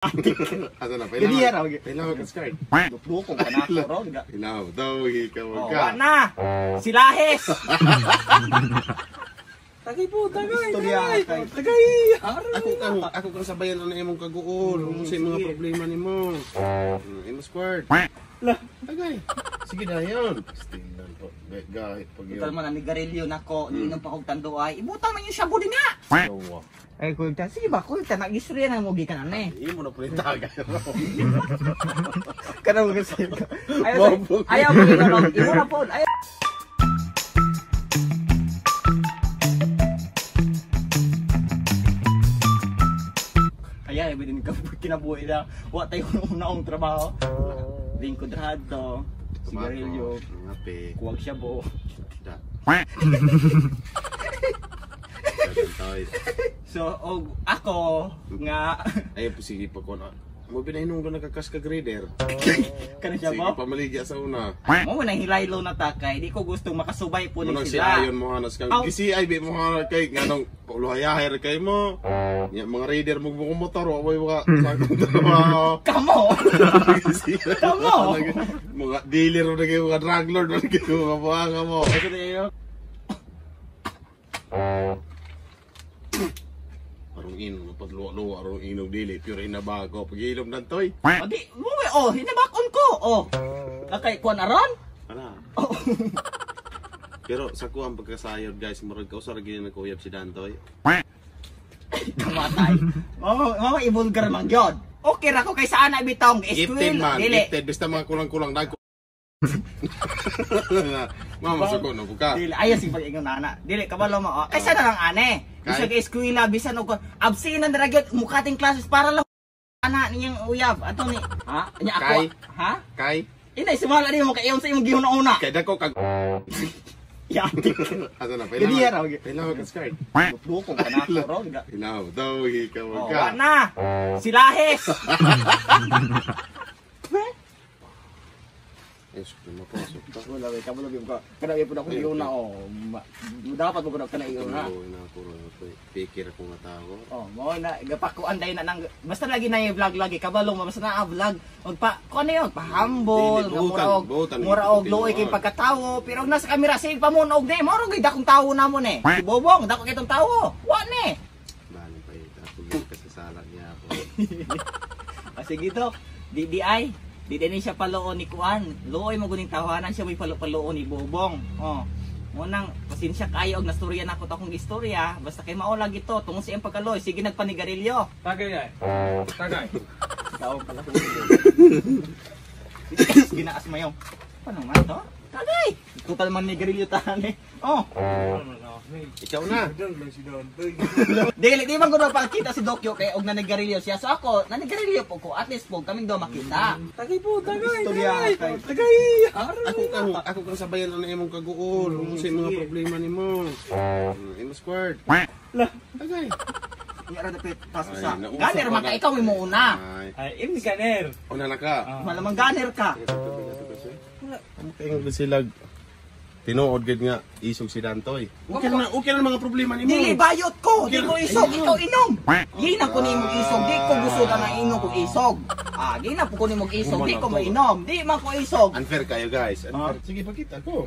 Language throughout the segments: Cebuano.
Asa na? Dili ra. Kailangan ka card. Lukong ka na ako ron. Ilaw daw ikaw Oh, ka. wa na. Silahes. Tagay po, tagay, Istorya, tagay, kay- tagay. Ako kang sabayan ano imong kaguol, mm, sa mga problema nimo. Imo squared. Lah. Tagay. Sige na yun. Still po. Gahit pag yun. Total man na nigarilyo nako, niinom pa kog tanduay. Ibutang man yung shabu din nga. Yawa. Ay kuy ta, sige ba kuy ta nag-istorya na mo gikan ane. Imo na po yung tagay. Kana mo kasi. Ayaw ayaw mo gikan imo na po. Ayaw. Kaya ibig din ka kinabuhi na wa tayo naong trabaho. Lingkod radto, sigarilyo, Ngape. kuwag shabu. Da. Dadantoy. So og ako nga Ay po sige pa ko na. Mo pinahinong doon nagkakas ka grader. kana siya Sige ba? pamaligya sa una. Mo nang hilaylo na ta kay di ko gusto makasubay po ni Munang si sila. Ayon mo hanas kang Aw. gisi ay bi mo hanas kay nganong luhayaher kay mo. Nya mga raider mo mo motor wa moy mga sakong trabaho. Kamo. Kamo. Mga dealer mo na kayo, mga drug lord mo na kayo, mga buhanga mo. Arong inom, padluwa-luwa, arong inom dili, pure inabago. Pag inom ng toy. O di mo oh hinabakon ko. Oh. Nakay kuan aron? Ala. Oh. Pero sa kuang pagkasayod guys, murag ka usar gini nagkuyab si Dantoy. Kamatay. Mama mama ibulgar man gyud. Okay ra ko kay saan na bitong Gifted eskwela man, dili. gifted. Basta mga kulang-kulang dagko. Mama, suko na buka. Dili ayaw sig pag-ingon ana. Dili kabalo mo. Oh. Kay sana lang ane. Kay? Bisag eskwela bisan og absinan ra gyud mukating classes para lang ana niyang uyab ato ni ha nya ako Kay? ha Kay, inay sumala nimo kay iyon sa imong gihuna-una. kay dako kag. Yati. Asa na, Dili ra, kailangan. Kailangan ka card. Lukong ka na ako ron. Ilaw daw ikaw Oh, ka. wa na. Silahes. Eh, suko na po, suko. Wala we kabalo gyud ko. Kana gyud pud ako giuna oh. Dapat mo kuno kana iuna. Ano na ako ro, pikir ako nga tao. Oh, mo na gapakuan dai na nang basta lagi na yung vlog lagi kabalo mo basta na vlog magpa kuan na yun pahambol Dili, nga buhutan, mura og buhutan, mura og ito, luoy kay tinuod. pagkatawo pero og nasa kamera sige pa mo og di mo gyud dakong tawo namo ni. Si Bobong dako kitong tawo. Wa ni. Bali pa yun, ako gyud kasasala niya ako. Ah, sige to. Di di ay. Di din siya paluon ni Kuan. Luoy mo guning tawanan siya may palo-paluon ni Bobong. Oh. Munang pasensya kayo og nastorya na ako ta akong istorya basta kay mao lagi to tungod sa iyang pagkaloy sige nagpanigarilyo. Tagay ay. Tagay. Ikaw pala ko. Ginaas mo yung. Paano man to? Tagay! Total man ni garilyo tani. Oh. Ikaw na. Dili di man gud pakita si Dokyo kay og nanigarilyo siya. So ako, nanigarilyo po ko. At least po kaming do makita. Tagay po, tagay, Istorya, tagay, kay- tagay. Ako kang sabayan ano imong kaguol, mm, sa mga problema nimo. Imo squared. Lah. Tagay. Iya ra dapit paso Ay, sa. nausa Ganer pa man ka na. ikaw mo una. Ay, Ay, im ganer. una na ka. Malamang ganer ka. Amo kay nga sila tinuod gid nga isog si Dantoy. Okay na mga problema nimo. Dili bayot ko, di ko isog, ikaw inom. Di na ko nimo isog, di ko gusto na inom ko isog. Ah, di na po ko nimo isog, di ko mainom, di man ko isog. Unfair kayo guys. Unfair. Sige pakita ko.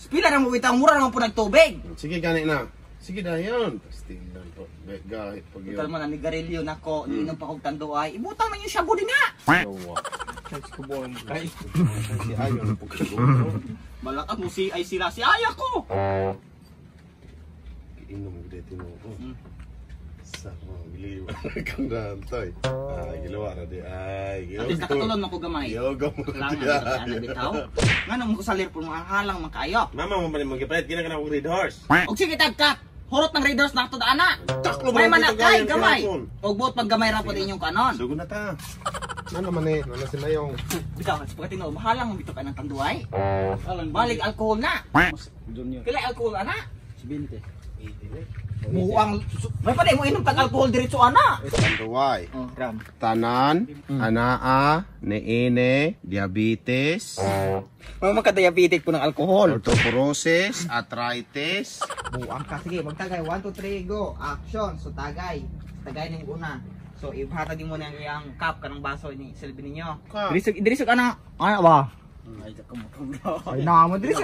Pila na mo bitang mura naman po nagtubig. Sige gani na. Sige dayon. Still po. Gahit pag yun. Total man na nigarilyo nako, niinom pa kog tanduay. Ibutang man yung shabu din nga. Yawa. Kay. Si Ayon po kaguol. Malakat mo si ay sila si ay ako. Inom gid tinuod. Sa mga giliwa kang Dantoy. Ay, gilawa na di. Ay, At least nakatulon man ko gamay. Yoga mo na Lang di. ang ana bitaw. Nganong mo ko salir po mga halang man kayo. Mama mo pa ni magipalit gina ka na og red horse. Og sige tagkat. Hurot ng Raiders na ato ana. Taklo May ba ang manakay tagayan gamay. kahapon? Og buot pag gamay ra pod inyong kanon. Sugo na ta. Nana man eh, nana si Mayong. Bitaw sa pagkatino, mahalang mo bitaw ka ng tanduay. Alang Balik alcohol na. Junior. Kila alcohol ana. 20. Buang may pa mo inom tag alcohol diretso ana. Tanduay. Oh, ram. Tanan, anaa, neene, diabetes, Mga makadiabetic po ng alcohol. orthoporosis, arthritis. Buang ka. Sige, magtagay. 1, 2, 3, go. Action. So, tagay. Tagay ning una. So ihatag mo na iyang cup kanang baso ni silbi ninyo. Ka. Diri ana. Ana ba? Ay, ka mo. Ay na mo diri.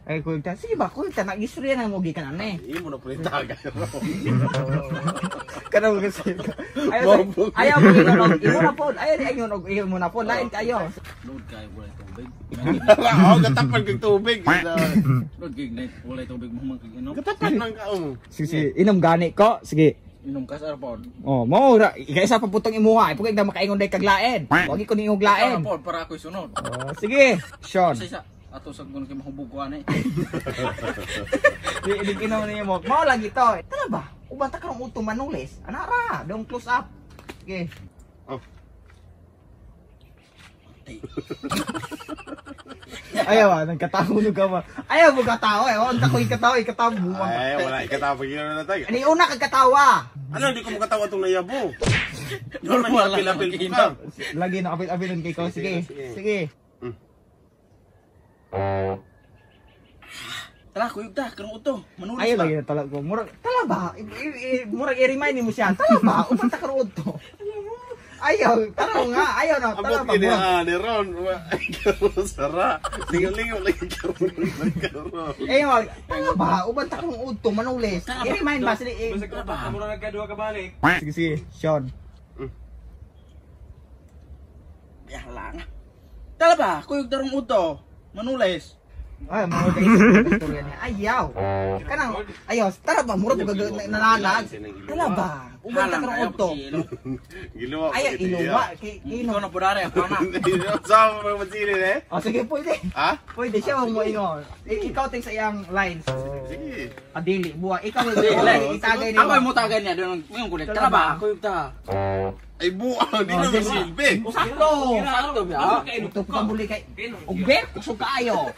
Ay kuyog ta. Sige ba, kuyog ta nag-istorya na mo gikan ani. Imo na pud taga. Kanang kasi. Ayaw ayaw mo ingon imo na pod. Ayaw di ingon og imo na pod. Lain kayo. Load kayo wala tubig. Oh, gatapan kag tubig. Load kay wala tubig mo man kag inom. Gatapan man ka oh. Sige, inom gani ko. Sige. Inom ka sa pod. Oh, mo ra kaysa pagputong imuha, ay pugay na makaingon day kaglain. Wagi ko ningog lain. Pod para ako'y sunod. Oh, sige, Sean. Sa ato sa gun kay mahubog ko ani. Di di inom ninyo mo. Mao lagi to. Tara ba? Uban ta karong uto manulis. Ana ra, dong close up. Sige. Oh. Ayaw ah, nagkatawa ka ba? Ayaw mo katawa eh. Oh, ang takoy katawa, ikatawa buwang. Ay, wala ikatawa gyud na tayo. Ani una kag katawa. Ano di ko makatawa tong nayabo. Normal apil-apil ka. Lagi na apil-apilon kay ko. Sige. Sige. Tara, kuyog ta, karong uto. Manulis. Ayaw lagi na tala ko. Murag tala ba? Murag i-remind nimo siya. Tala ba? Uban ta karong uto. Ayaw, tara nga, ayaw na, tala Abot ba? gini ni Ron. Sara. Lingaw-lingaw lagi karon. Karon. Ayaw, tala ba? Uban ta karong uto, manulis. I-remind ba sila? Basta ka mura nagkaduha ka balik. Sige, sige, Sean. Yalang. Tala ba? Kuyog tarong uto. Manulis. Ay, mga kaisip istorya niya. Ayaw. Kanang, ayaw, tara ba? Murag ko nalalag. Tala ba? Uban ta karong uto. Giluwa. Ayaw, iluwa. Kino. Ikaw na pudare, ako na. Sama mo magsili eh? Oh, sige, pwede. Ha? Pwede siya mo ingon. Ikaw ting sa iyang lines. Sige. Adili, buwa. Ikaw mo itagay niyo. Ako yung mutagay niya doon. Yung kulit. Tara ba? Kuyog ta. Ay buang, di na masilbi. Sakto. Sakto ba? Ito pa muli kay Ugbe, kusog kaayo.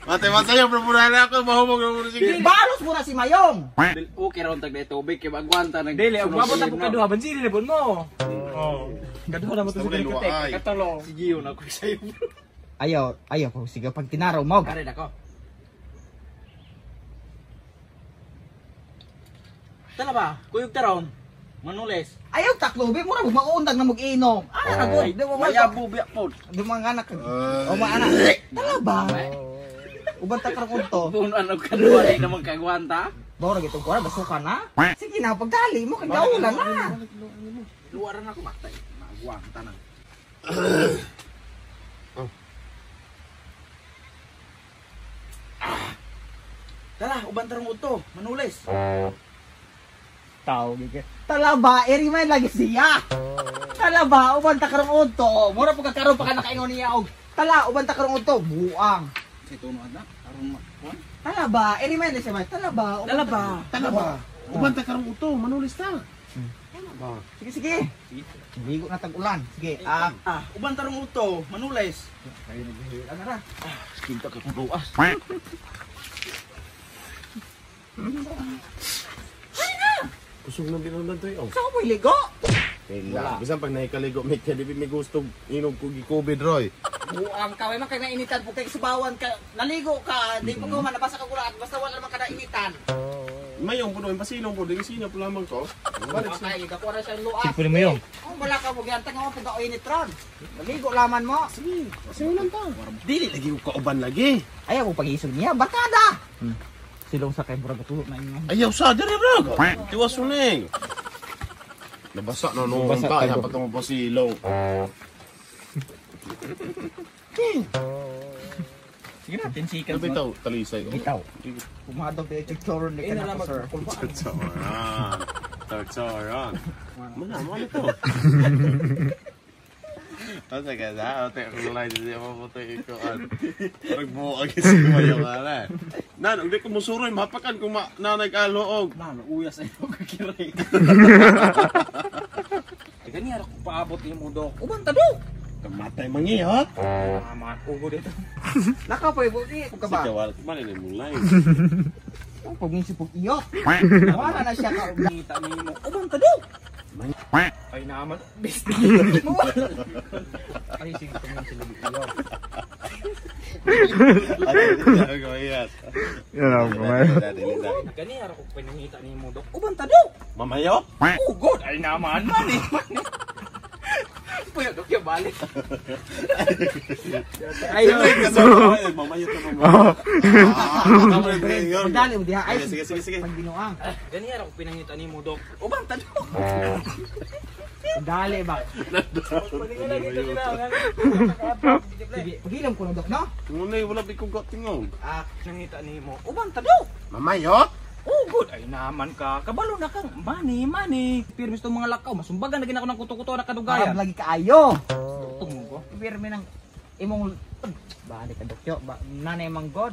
Mate, masayo, propurala ako, mahumog na muna sige. Balos mo na si Mayong. Okay raw tag tubig kay magwanta nag. Dili, og mabot ako kaduha bansili na pud mo. Oh. Kaduha na mo to sa Ay. katulong. Si Gio na ko sayo. Ayaw, ayaw po sige pag tinaraw mo. Kare dako. Tala ba? Kuyog ta ron. Manulis. Ayaw taklobi mo ra maundag na mag-inom. Ana ra gud, di ba Mayabo biya pod. Di mga anak. O mga anak. Tala ba? Uban ta karon to. Puno og kaduha di naman kagwanta. Bawo ra gitong kuha basuka na. Sige na pagdali mo kay gaulan na. Luwaran ako matay. Magwanta na. Tala, uban tarong uto, manulis. Tao gid. Tala ba, i-remind lagi siya. Tala ba, uban ta karong udto. Mura pud ka karon pa ka nakaingon niya og tala uban ta karong udto, buang. Sa tuno na, aron makuan. Tala ba, i-remind siya ba? Tala ba, Tala ba? Tala ba? Uban ta karong uto, manulis ta. Tala ba? Sige, sige. Ligo na tag-ulan. Sige. Uban tarong uto, manulis. Ano ra? Kinta ka kung luas. Kusog na binulan to eh. Sa ko ligo? Wala. Bisan pag nahikaligo, may kaya di may gusto inog ko gi-COVID, Roy. Buang ka, man kay nainitan po kay subawan ka, naligo ka, di po ko man nabasa ka gula basta wala naman ka nainitan. Mayong po doon, pasilong po, din sino po lamang ko. Balik siya. Okay, gakuha na siya luas. Sige mo yung. Oh, wala ka mo gihantang mo pag init ron. Naligo laman mo. Sige, pasiulan ta. Dili lagi ko kauban lagi. Ayaw ko pag-isog niya, barkada. Silong sa kay murag tulo na inyo. Ayaw sa diri ra. Tiwas uning. Nabasa na no ta, dapat mo pasilong. Sige na, 10 seconds. Bitaw, talisay. Bitaw. Pumadog tayo chichoron ni kanako, sir. Chichoron. Chichoron. Mana, mana to? Asa ka na? Ate, ako lang hindi ako maputi ko. Nagbuo ang isip mo yung ala. Nan, hindi ko musuroy, mapakan kung nanay ka-loog. Nan, uyas ay ako kakiray. Gani, ako paabot yung mudok. Uban ta do! Kamatay mangihot. Tama, ugo dito. Nakapoy, buki. Ka ba? Sige, wala. Mali na mong line. Pag minsan pag iyot. Wala na siya ka. Ngita ni mo. Uban ta do! Ay naman. Ay, sige, tumingin sila iyot. Ay, gawin. Yan ang mamayot. Dili, dili. Gani ara ko pinangita nimo, Dok. Uban ta, Dok. Mamayot? Oh, God, ay naman man eh. Puyo, Dok, ya balik. Ay, ay, mamayot na mamayot. Ah, Dali mo diha ay. Sige, sige, sige. Pagbinuang. Gani ara ko pinangita nimo, Dok. Uban ta, Dok. Dali ba. Sige, pagilom ko na, Dok, no? Ngunay, wala di ko gatingog. Ah, pinangita nimo. Uban ta, Dok. Mamayot? Oh, good. Ay naman ka. Kabalo na kang money, money. Pirmis tong mga lakaw. Masumbagan na gina ko ng kuto-kuto na Arab kadugayan. lagi kaayo. Tungog ko. Pirmi ng imong balik ka, Dok, yo. Ba, nanay mang God.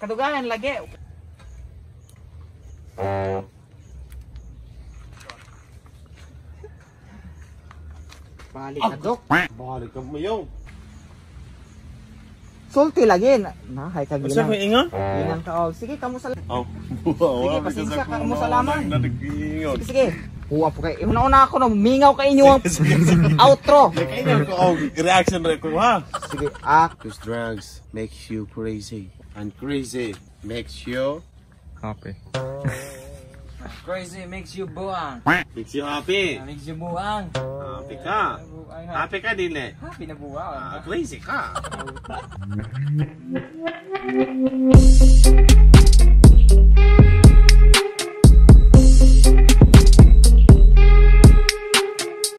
Kadugayan lagi. Balik ka, Dok. Balik ka mayo. Sulti lagi. Na, hay ka Unsa ginang. may ingon? Ginang ka. Oh. Sige, kamo sa Oh. Sige, pasensya ka, mo salaman. Nagingon. Sige, sige. Huwa po kayo. Una-una ako na mingaw kay inyo ang outro. Nakaingon ko og reaction ra ko ha. Sige, ah. Because drugs makes you crazy and crazy makes you Happy. Crazy makes you buang. Makes you happy. Makes you buang. Happy ka. Buang. Happy ka dili. Happy na buang. Ah, crazy ka.